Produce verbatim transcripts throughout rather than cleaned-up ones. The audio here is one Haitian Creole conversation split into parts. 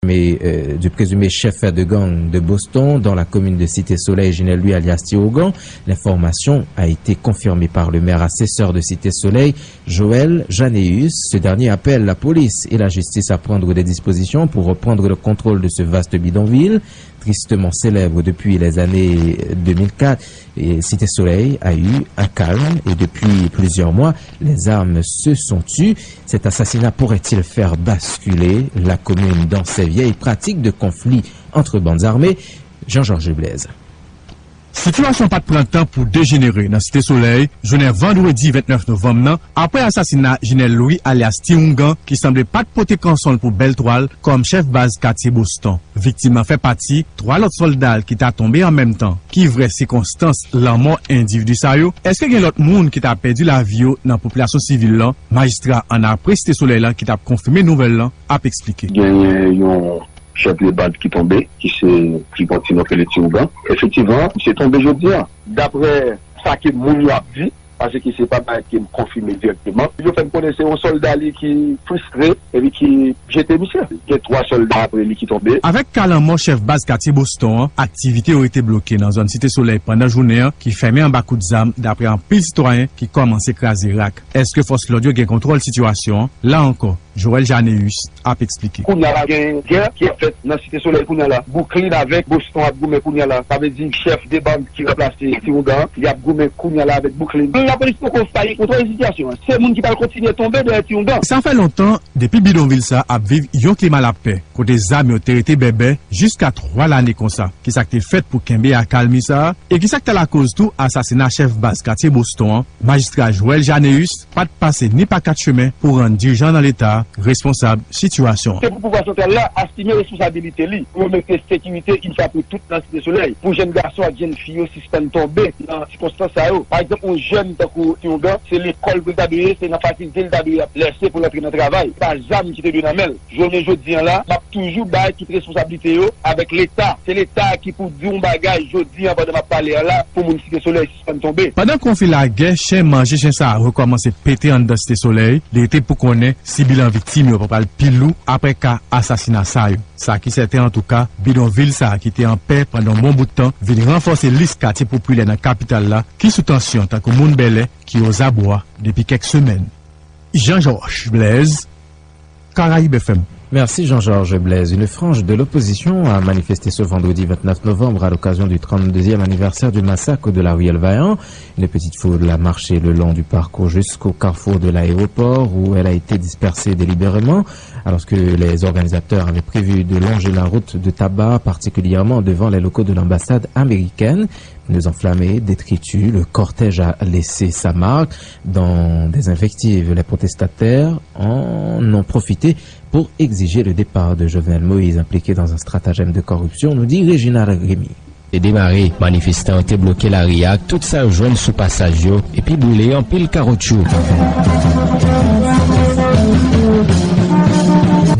et, euh, du présumé chef de gang de Boston dans la commune de Cité Soleil, Genel Louis alias Ti Ougan. L'information a été confirmée par le maire assesseur de Cité Soleil, Joël Janéus. Ce dernier appelle la police et la justice à prendre des dispositions pour reprendre le contrôle de ce vaste bidonville, tristement célèbre depuis les années deux mille quatre. Et Cité Soleil a eu un calme et depuis plusieurs mois, les armes se sont tues. Cet assassinat pourrait-il faire basculer la commune dans ses vieilles pratiques de conflit entre bandes armées? Jean-Georges Blaise. Sitiyasyon pa t pran tan pou dejenere nan Site Solèy, jounen vandredi vennèf novanm nan, apre asasina Jenèl Louis alyas Ti Oungan, ki sanble pa t pote kanson l pou bèl twal, kòm chèf baz katye Boston. Viktim nan fè pati twa lòt sòlda l ki ta tonbe an menm tan. Ki vrè sikonstans lanmò endividi sa yo? Èske gen lòt moun ki ta pèdi lavi yo nan popilasyon sivil lan? Majistra annapre Site Solèy lan ki t ap konfime nouvèl lan ap eksplike. Genyen yon chèf de band ki tonbe, ki se Ti Gon, Ti Gon, Felix Ti Ougan. Efektivman, misye tonbe jodi a. Daprè sa ke moun yo ap di, paske se pa bagay ke m konfime dirèkteman, yo fè m konnen se yon sòlda li ki fristre epi ki jete misye. Gen twa sòlda apre li ki tonbe. Avèk ka lanmò chèf baz katye Boston an, aktivite yo rete bloke nan zòn Site Solèy pandan jounen an, ki fèmen anba kout zam, daprè anpil sitwayen ki kòmanse kraze rak. Èske fòs lòd yo gen kontwòl sitiyasyon an? La ankò, Joël Janéus ap eksplike. Kounye a la, gen gè ki ap fèt nan Site Solèy kounye a la. Bouklin avèk Boston ap goumen kounye a la. Sa vle di chèf de band ki ranplase Ti Oungan an, y ap goumen kounye a la avèk Bouklin. Lapolis poko pa gen kontwòl sitiyasyon an. Se moun ki pral kontinye tonbe dèyè Ti Oungan. Sa fè lontan depi bidonvil sa ap viv yon klima lapè, kote zam yo te rete bèbè jiska twa lane konsa. Kisa k te fèt pou kenbe akalmi sa a? E kisa k ta lakoz tou asasina chèf baz katye Boston an? Majistra Joël Janéus pa t pase ni pa kat chemen pou rann dirijan nan Leta a responsab sitiyasyon an. Se pou pouvwa santral la asime responsabilite li pou yo mete sekirite yon fwa pou tout nan Site Solèy, pou jèn gason ak jèn fi yo sispann tonbe nan sikonstans sa yo. Pa egzanp, yon jèn tankou Ti Oungan, se lekòl pou l ta dwe ye, se nan fakilte l ta dwe ap lèse pou l antre nan travay. Se pa zam ki te dwe nan men l. Jounen jodi an la, m ap toujou bay tout responsablite yo avèk Leta. Se Leta ki pou di yon bagay jodi an pandan m ap pale an la pou moun Site Solèy sispann tonbe. Pandan konfli lagè chen manje chen sa a rekòmanse pete anndan Site Solèy, li rete pou konnen si bilan viktim yo pa pral pi lou apre ka asasina sa yo. Sa ki sèten antouka, bidonvil sa a ki te an pè pandan yon bon bout tan vin ranfòse lis katye popilè nan kapital la ki sou tansyon tankou Moun Bèlè ki Ozabwa depi kèk semèn. Jean Georges Blaise, Caraïbes F M. Merci Jean-Georges Blaise. Une frange de l'opposition a manifesté ce vendredi vingt-neuf novembre à l'occasion du trente-deuxième anniversaire du massacre de la ruelle Vaillant. Une petite foule a marché le long du parcours jusqu'au carrefour de l'aéroport où elle a été dispersée délibérément alors que les organisateurs avaient prévu de longer la route de tabac, particulièrement devant les locaux de l'ambassade américaine. Pneus enflammés, détritus, le cortège a laissé sa marque. Dans des invectives, les protestataires en ont profité pour exiger le départ de Jovenel Moïse, impliqué dans un stratagème de corruption, nous dit Réginald Rémy. Te demare, manifestan yo te bloke lari a ak tout sa yo jwenn sou pasaj yo, epi boule anpil kawotchou.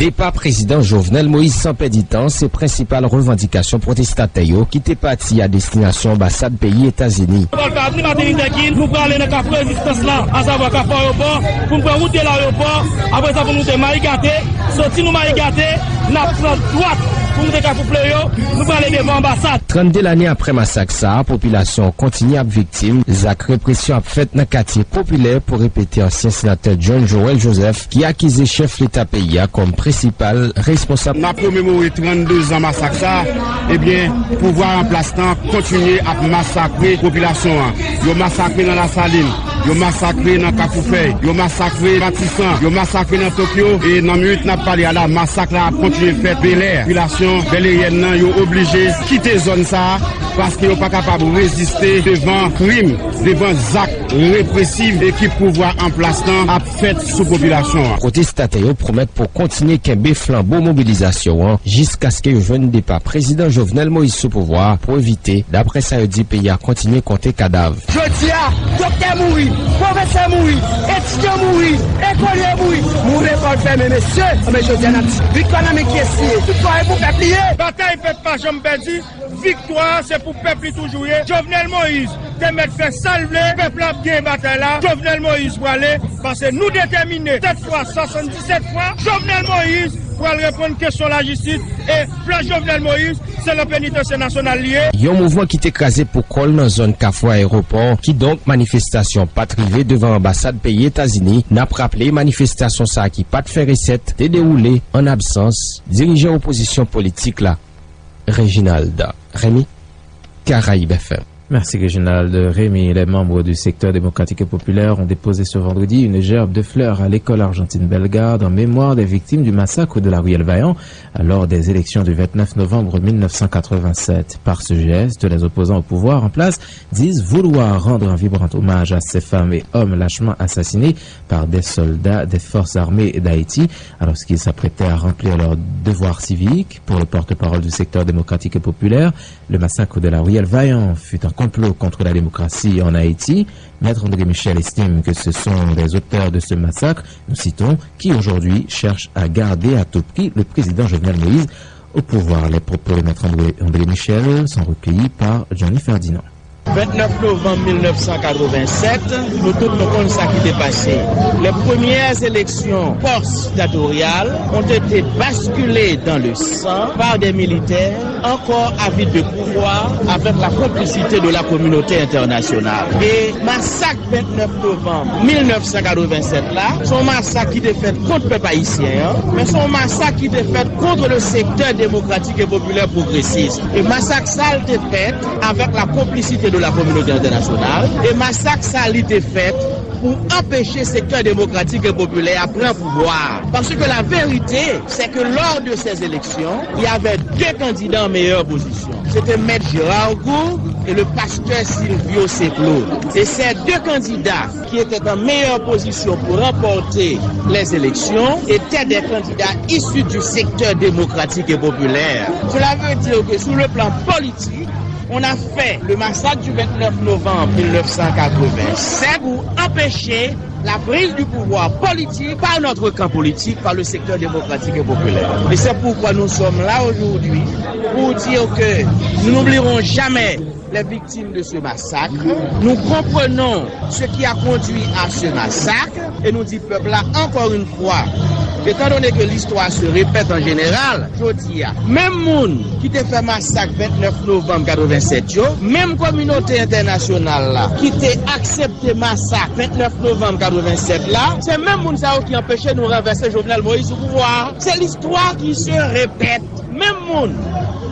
Depa prezidan Jovenel Moïse san pèdi tan se prensipal revandikasyon pwotestatè yo ki te pati a destinasyon anbasad peyi Etazini. Pral ka ni Martin Luther King, nou prale nan kafou rezistans la, asavwa kafou ayewopò, pou n pran wout de l ayewopò, apre sa pou n moute Mayi Gate, soti nou Mayi Gate, n ap pran dwat pou moute kafou Fleyo, nou prale devan anbasad. Trannde lane apre masak sa a, popilasyon an kontinye ap viktim zak represyon ap fèt nan katye popilè, pou repete ansyen senatè John Joël Joseph, ki akize chèf leta peyi a kòm prensipal responsab. N ap komemore trannde zan masak sa a, ebyen, pouvwa an plas lan kontinye ap masakre popilasyon an. Yo masakre nan Lasalin, yo masakre nan Kafoufèy, yo masakre Matisan, yo masakre nan Tokyo, e nan minit n ap pale a la, masak la ap kontinye fèt Bèlè. Popilasyon bèleryèn nan, yo oblije kite zòn sa a, paske yo pa kapab reziste devan krim, devan zak represif ekip pouvwa an plas lan ap fèt sou popilasyon an. Pwotestatè yo pwomèt pou kontinye kenbe flanbo mobilizasyon an jiskaske yo jwenn depa prezidan Jovenel Moïse sou pouvwa a pou evite, daprè sa yo di, peyi a kontinye konte kadav. Jodi a, doktè mouri, pwofesè mouri, etidyan mouri, ekolye mouri, moun lekòl fèmen, mesye. Anben jodi a n ap di, viktwa nan men kiyès li ye? Viktwa e pou pèp li ye. Batay pèp pa janm pèdi. Viktwa a se pou pèp li toujou ye. Jovenel Moïse te mèt fè sa l vle. Pèp la ap genyen batay la. Jovenel Moïse prale. Paske nou detèmine. Sèt fwa, swasanndisèt fwa. Jovenel Moïse Pral reponn kesyon lajistis e plas Jovenel Moïse, se nan penitansye nasyonal li ye. Yon mouvman ki te kraze pou kò l nan zòn Kafou Ayewopò, kidonk manifestasyon pa t rive devan anbasad peyi Etazini. N ap raple, manifestasyon sa a ki pa t fè resèt te dewoule ann absans dirijan opozisyon politik la, Reginald Remy, Caraïbes F M. Merci Réginald Rémy. Les membres du secteur démocratique et populaire ont déposé ce vendredi une gerbe de fleurs à l'école Argentine Bellegarde en mémoire des victimes du massacre de la ruelle Vaillant lors des élections du vingt-neuf novembre mille neuf cent quatre-vingt-sept. Par ce geste, les opposants au pouvoir en place disent vouloir rendre un vibrant hommage à ces femmes et hommes lâchement assassinés par des soldats des forces armées d'Haïti alors qu'ils s'apprêtaient à remplir leur devoir civique. Pour le porte-parole du secteur démocratique et populaire, le massacre de la ruelle Vaillant fut un complot contre la démocratie en Haïti. Maître André Michel estime que ce sont les auteurs de ce massacre, nous citons, qui aujourd'hui cherchent à garder à tout prix le président Jovenel Moïse au pouvoir. Les propos de Maître André, André Michel sont recueillis par Johnny Ferdinand. Vennèf novanm mil nèf san katrevennsèt, nou tout nou konn sa ki te pase. Les premières élections post-dictatoriales ont été basculées dans le sang par des militaires encore avides de pouvoir avec la complicité de la communauté internationale. E masak vennèf novanm mil nèf san katrevennsèt la, se yon masak ki te fèt kont pèp ayisyen an, men se yon masak ki te fèt kont le secteur démocratique et populaire progressiste. E masak sa l te fèt avec la complicité de la communauté internationale. E masak sa li te fèt pou anpeche sektè demokratik e popilè a pran pouvwa. Parce que la vérité, c'est que lors de ces élections, il y avait deux candidats en meilleure position. C'était Maître Gérard Goux et le pasteur Silvio Seplo. Et ces deux candidats qui étaient en meilleure position pour remporter les élections étaient des candidats issus du secteur démocratique et populaire. Cela veut dire que sur le plan politique, on a fait le massacre du vingt-neuf novembre mille neuf cent quatre-vingt-sept pour empêcher la prise du pouvoir politique par notre camp politique, par le secteur démocratique et populaire. Et c'est pourquoi nous sommes là aujourd'hui pour dire que nous n'oublierons jamais les victimes de ce massacre. Nous comprenons ce qui a conduit à ce massacre et nous disons pèp la, encore une fois, étant donné que l'histoire se répète en général, jodi a, menm moun ki te fè masak vennèf novanm katrevennsèt yo, menm kominote entènasyonal la ki te aksepte masak vennèf novanm katrevennsèt la, se menm moun sa yo ki anpeche nou ranvèse Jovenel Moïse sou pouvwa a. C'est l'histoire qui se répète. Menm moun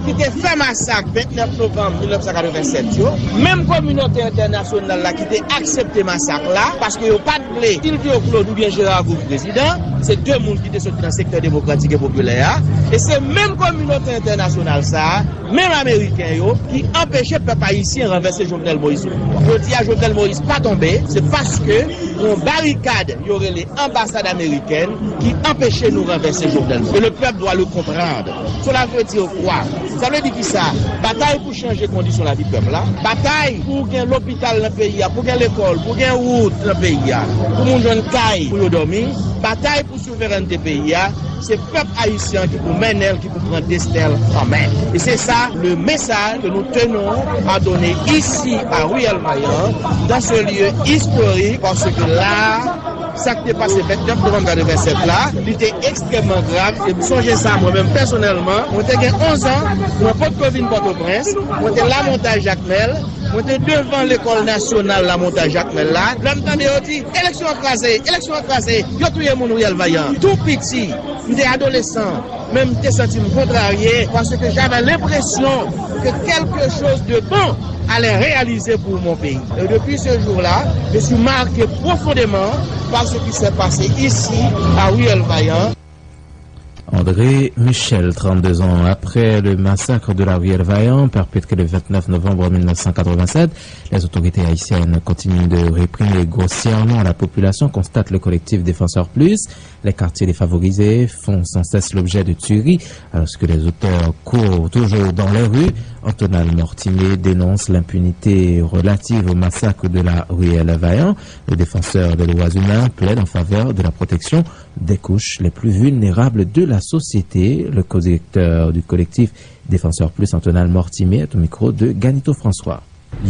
ki te fè masak vennèf novanm mil nèf san katrevennsèt yo, menm kominote entènasyonal la ki te aksepte masak la, paske yo pa t vle Silvio Claude oubyen Gérard Goux prezidan, se de moun ki te soti nan sektè demokratik e popilè a, e se menm kominote entènasyonal sa a, menm ameriken yo, ki anpeche pèp ayisyen ranvèse Jovenel Moïse sou pouvwa. Jodi a, Jovenel Moïse pa tonbe, se paske yon barikad yo rele anbasad amerikèn ki anpeche nou ranvèse Jovenel. Et le peuple doit le comprendre. Cela veut dire quoi? Sa vle di kisa? Batay pou chanje kondisyon lavi pèp la, batay pou gen lopital nan peyi a, pou gen lekòl, pou gen wout nan peyi a, pou moun jwenn kay pou yo dòmi, batay pou souverènte peyi a, se pèp ayisyen ki pou mennen l, ki pou pran desten l an men. Et c'est ça le message que nous tenons à donner ici à Ruelle Vaillant, dans ce lieu historique, parce que là, sa k te pase vennèf novanm katrevennsèt la, li te ekstrèmman grav. E m sonje sa mwen menm pèsonèlman. Mwen te gen onz an, mwen potko vin Pòtoprens, mwen te Lamontay Jakmèl, mwen te devan lekòl nasyonal Lamontay Jakmèl la. Lè m tande yo di, eleksyon an kraze, eleksyon an kraze, yo touye moun Ruelle Vaillant. Tou piti, m te adolesan, men m te santi m kontrarye, paske j'avais l'impression que quelque chose de bon allait réaliser pour mon pays. Et depuis ce jour-là, je suis marqué profondément par ce qui s'est passé ici, à Ruelle Vaillant. André Michel, trente-deux ans après le massacre de la ruelle Vaillant, perpétré le vingt-neuf novembre mille neuf cent quatre-vingt-sept, les autorités haïtiennes continuent de réprimer grossièrement la population, constate le collectif Défenseurs Plus. Les quartiers défavorisés font sans cesse l'objet de tueries, alors que les auteurs courent toujours dans les rues. Antonal Mortimé dénonce l'impunité relative au massacre de la ruelle Vaillant. Le défenseur des droits humains plaide en faveur de la protection des couches les plus vulnérables de la société. Le co-directeur du collectif Défenseurs Plus, Antonal Mortimé, est au micro de Ganito François.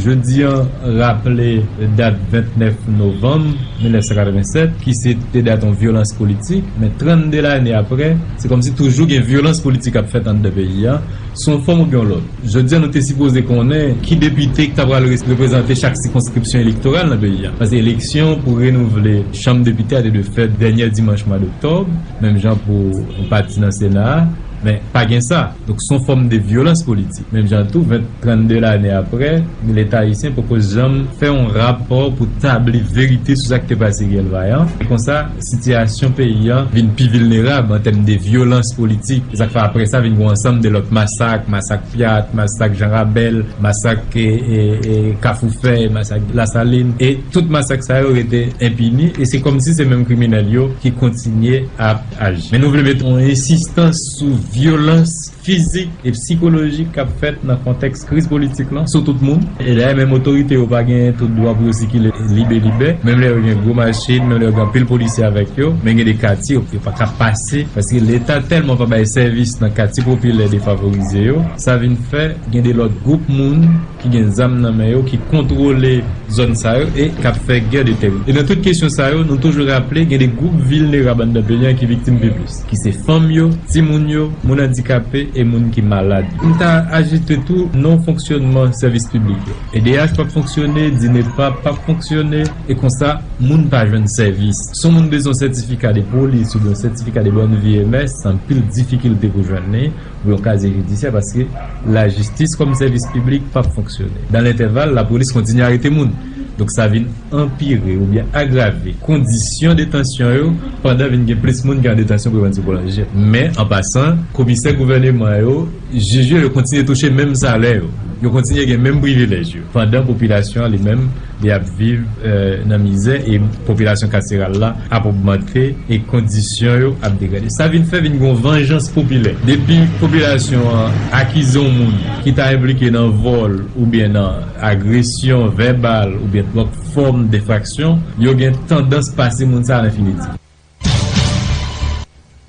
Jodi a raple dat vennèf novanm mil nèf san katrevennsèt, ki se te dat yon vyolans politik, men trannde lane apre, se kòmsi toujou gen vyolans politik ap fèt anndan peyi a, sou yon fòm oubyen yon lòt. Jodi a, nou te sipoze konnen ki depite ki ta pral res-, reprezante chak sikonskripsyon elektoral nan peyi a. Paske eleksyon pou renouvle chanm depite a te dwe fèt dènye dimanch mwa doktòb, menm jan pou yon pati nan Sena a, men pa gen sa. Donk, se yon fòm de vyolans politik. Menm jan tou, ven, trannde lane apre, Leta ayisyen poko janm fè yon rapò pou tabli verite sou sa k te pase Guy L. Vaillant. E konsa, sitiyasyon peyi a vin pi vilnerab an tèm de vyolans politik. E sa k fè apre sa vin gen yon ansanm de lòt masak, masak Pyat, masak Jan Rabèl, masak, e, e, e, Kafou Fèy, masak Lasalin. E tout masak sa yo rete enpini. E se kòmsi se menm kriminèl yo ki kontinye ap aji. Men nou vle mete yon ensistans sou vyolans fizik e sikolojik k ap fèt nan kontèks kriz politik lan sou tout moun. E dayè, menm otorite yo pa gen tout dwa pou yo sikile libe libè. Menm lè yo gen gwo machin, menm lè yo gen anpil polisye avèk yo, men gen de katye yo, yo pa ka pase, paske Leta tèlman pa bay sèvis nan katye popilè defavorize yo, sa vin fè gen de lòt gwoup moun ki gen zam nan men yo, ki kontwole zòn sa yo e k ap fè gè de tèritwa. E nan tout kesyon sa yo, nou toujou raple gen de gwoup vilnerab anndan peyi a ki viktim pi plis, ki se fanm yo, timoun yo, moun andikape e moun ki malad. M ta ajoute tou non fonksyonman sèvis piblik yo. E D H p ap fonksyone, DINEPA p ap fonksyone, e konsa, moun pa jwenn sèvis. Si yon moun bezwen sètifika de polis oubyen sètifika de bòn vi M S, se anpil difikilte pou jwenn li, oubyen yon kazye jidisyè, paske lajistis kòm sèvis piblik p ap fonksyone. Dan lentèval, lapolis kontinye arete moun. Donk, sa vin anpire oubyen agrave kondisyon detansyon yo, pandan vin gen plis moun ki an detansyon pou yo pran ti pwolonje. Men, an pasan, komisè gouvèneman yo, jij yo, yo kontinye touche menm salè yo. Yo kontinye gen menm privilèj yo. Pandan popilasyon an li menm, li ap viv, eh, nan mizè e popilasyon kaseral la ap ogmante e kondisyon yo ap degrade. Sa vin fè vin gen yon vanjans popilè. Depi popilasyon an akize yon moun ki ta enplike nan vòl oubyen nan agresyon vèbal oubyen lòt fòm enfraksyon, yo gen tandans pase moun sa a lenfinitif.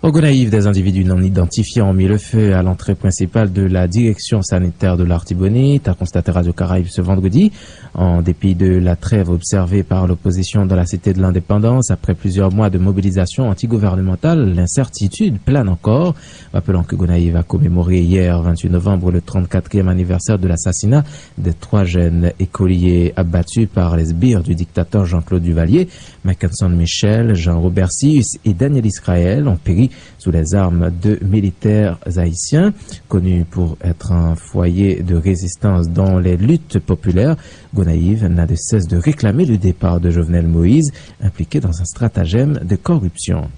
Au Gonaïves, des individus non identifiés ont mis le feu à l'entrée principale de la direction sanitaire de l'Artibonite, a constaté Radio Caraïbes ce vendredi. En dépit de la trêve observée par l'opposition dans la cité de l'Indépendance, après plusieurs mois de mobilisation antigouvernementale, l'incertitude plane encore. Rappelons que Gonaïves a commémoré hier, vingt-huit novembre, le trente-quatrième anniversaire de l'assassinat des trois jeunes écoliers abattus par les sbires du dictateur Jean-Claude Duvalier. Mackenson Michel, Jean Robert Sius et Daniel Israël ont péri sous les armes de militaires haïtiens. Connu pour être un foyer de résistance dans les luttes populaires, Gonaïves n'a de cesse de réclamer le départ de Jovenel Moïse, impliqué dans un stratagème de corruption.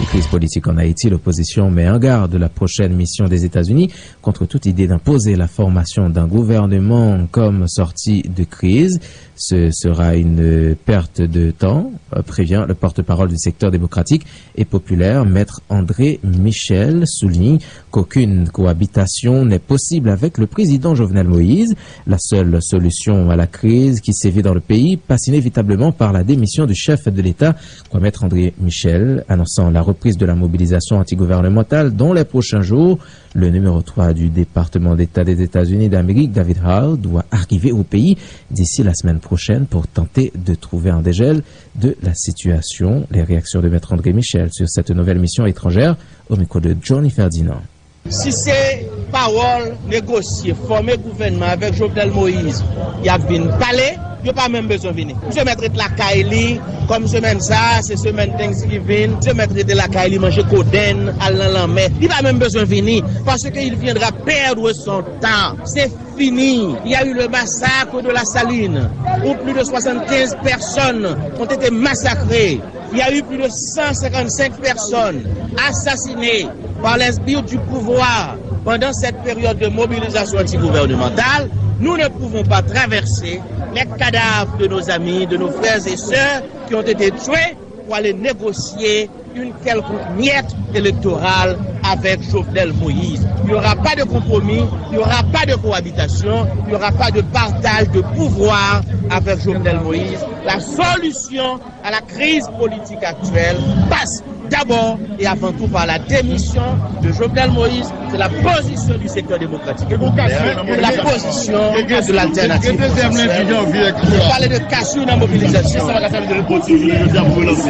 Une crise politique en Haïti, l'opposition met en garde la prochaine mission des États-Unis contre toute idée d'imposer la formation d'un gouvernement comme sortie de crise. Ce sera une perte de temps, euh, prévient le porte-parole du secteur démocratique et populaire, Maître André Michel, souligne qu'aucune cohabitation n'est possible avec le président Jovenel Moïse. La seule solution à la crise qui sévit dans le pays passe inévitablement par la démission du chef de l'État, croit Maître André Michel, annonçant la reprise de la mobilisation antigouvernementale dans les prochains jours. Le numéro trois du département d'État des États-Unis d'Amérique, David Hart, doit arriver au pays d'ici la semaine prochaine pour tenter de trouver un dégel de la situation. Les réactions de Maître André Michel sur cette nouvelle mission étrangère au micro de Johnny Ferdinand. Si se pawòl negosye, fòme gouvènman avèk Jovenel Moïse, y ap vin pale, yo pa menm bezwen vini. Misye mèt ret lakay li, kòm semèn sa a, se semèn Thanksgiving, misye mèt rete lakay li, manje kodenn, al nan lanmè. Li pa menm bezwen vini, parce que il viendra perdre son temps. C'est fini. Il y a eu le massacre de la Saline, où plus de soixante-quinze personnes ont été massacrées. Il y a eu plus de cent cinquante-cinq personnes assassinées par les sbires du pouvoir pendant cette période de mobilisation antigouvernementale. Nous ne pouvons pas traverser les cadavres de nos amis, de nos frères et sœurs qui ont été tués pour aller négocier une quelconque miette électorale avec Jovenel Moïse. Il n'y aura pas de compromis, il n'y aura pas de cohabitation, il n'y aura pas de partage de pouvoir avec Jovenel Moïse. La solution à la crise politique actuelle passe d'abord et avant tout par la démission de Jovenel Moïse, c'est la position du secteur démocratique et populaire, la position de l'alternative consensuelle. Vous parlez de cassure dans la mobilisation.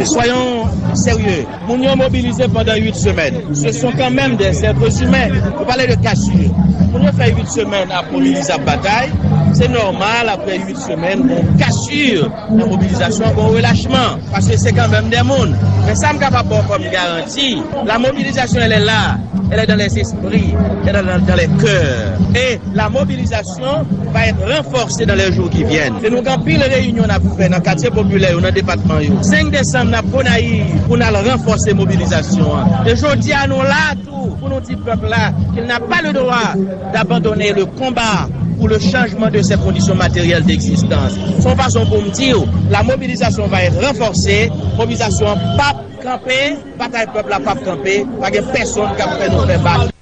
Soyons sérieux. Moun yo mobilize pandan uit semèn. Ce sont quand même des êtres humains. Vous parlez de cassure. Moun yo fè uit semèn ap mobilize, ap batay. Se nòmal, apre uit semèn, gon cassure nan mobilizasyon, gon relachman. Paske se kanmenm de moun. Men sa m kapab ba w kòm garanti, la mobilisation, elle est là. Elle est dans les esprits, elle est dans, dans les cœurs. Et la mobilisation va être renforcée dans les jours qui viennent. Se nou gen anpil reyinyon n ap fè nan katye popilè yo, nan depatman yo. Senk desanm, n ap Gonayiv pou n al ranfòse mobilizasyon an. E jodi a, nou la tou pou nou di pèp la qu'il n'a pas le droit d'abandonner le combat pour le changement de ses conditions matérielles d'existence. Se yon fason pou m di w, la mobilisation va être renforcée, mobilizasyon an p ap kanpe, batay pèp la p ap kanpe, pa gen pèsonn k ap fè nou fè bak.